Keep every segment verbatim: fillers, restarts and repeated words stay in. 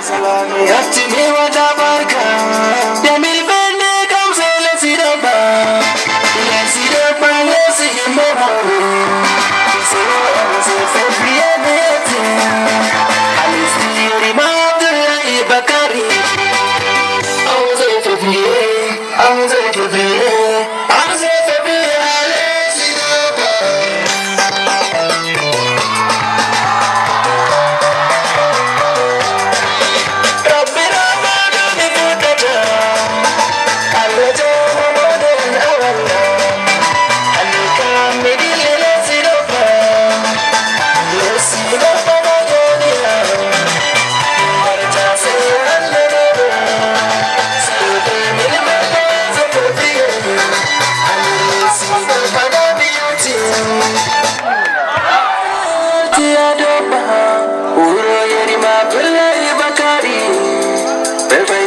Salami hatti mi wata barka. Jamil bende kam sai lesi dabba. Lesi dabba, lesi himbe mawbe. Sai on se février ne yatti. Alice Diori ma Abdullahi Bakari. On se février.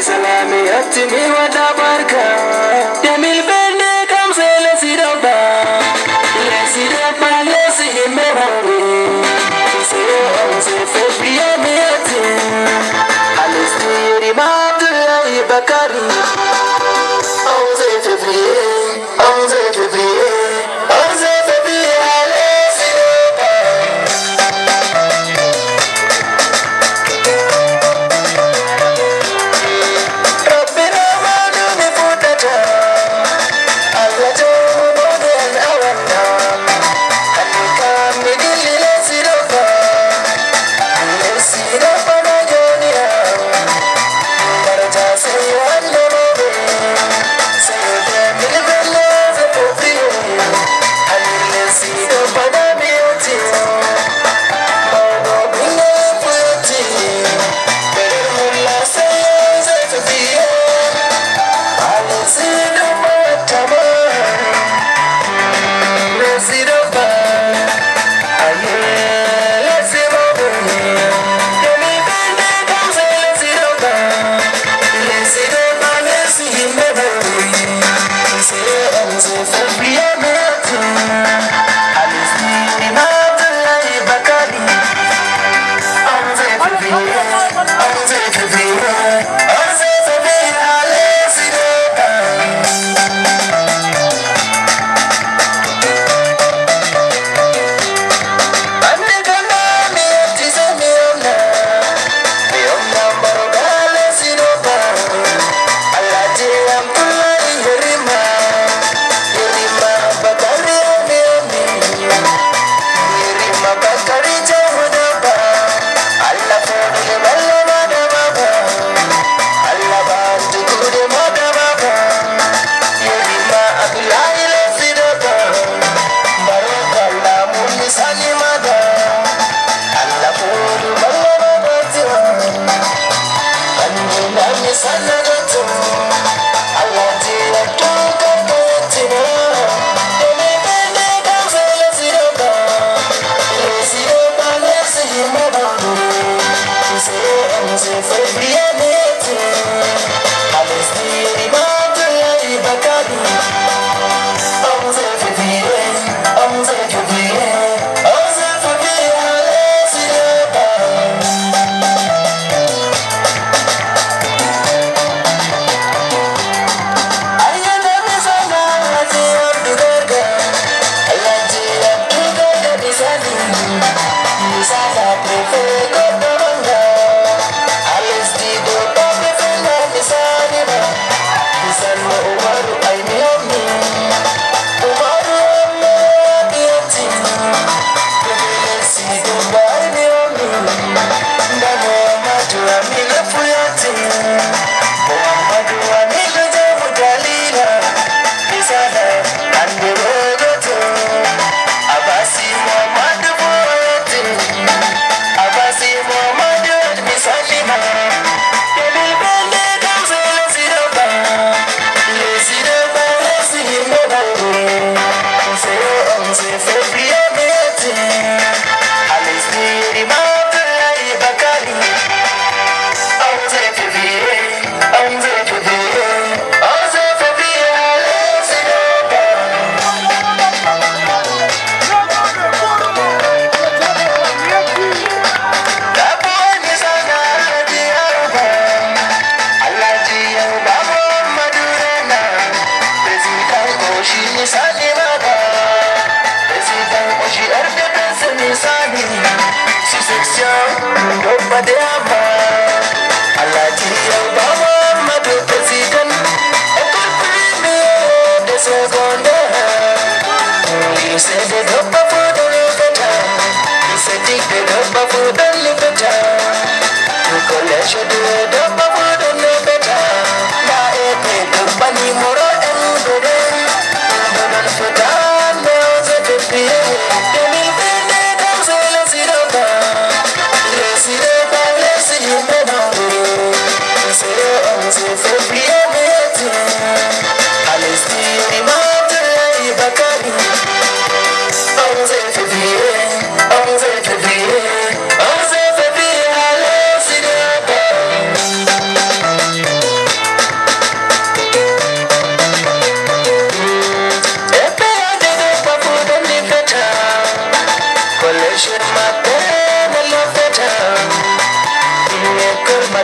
Salami hatti mi wata barka. Jamil bende kam sai lesi dabba. Lesi dabba, lesi himbe mawbe. Sai on se février mi yatti. Alice Diori ma Abdullahi Bakari. On se février, on se février, on se février, allez, c'est le pas. Rabbi Rahmanu mi fudata, Allah joomu moɗon awanna. Hannde kam mi dilli lesi ɗo ba, lesi ɗo ba na jooni am. Barja sai yo Allah moɗon, sai yo Jamil Bello the Popio. Hannde lesi ɗo ba na mi yoti. Mawɗo ɓinngel foyoti. Beɗel mum la sai yo Joseph Biye. Alesi ɗo ba tama. Lesi ɗo ba. Aye, lesi mawɗo. Jamil bende kam sai lesi ɗo ba. Lesi ɗo ba, lesi himɓe mawɗo. Sai on se février.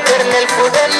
Pernel fuɗal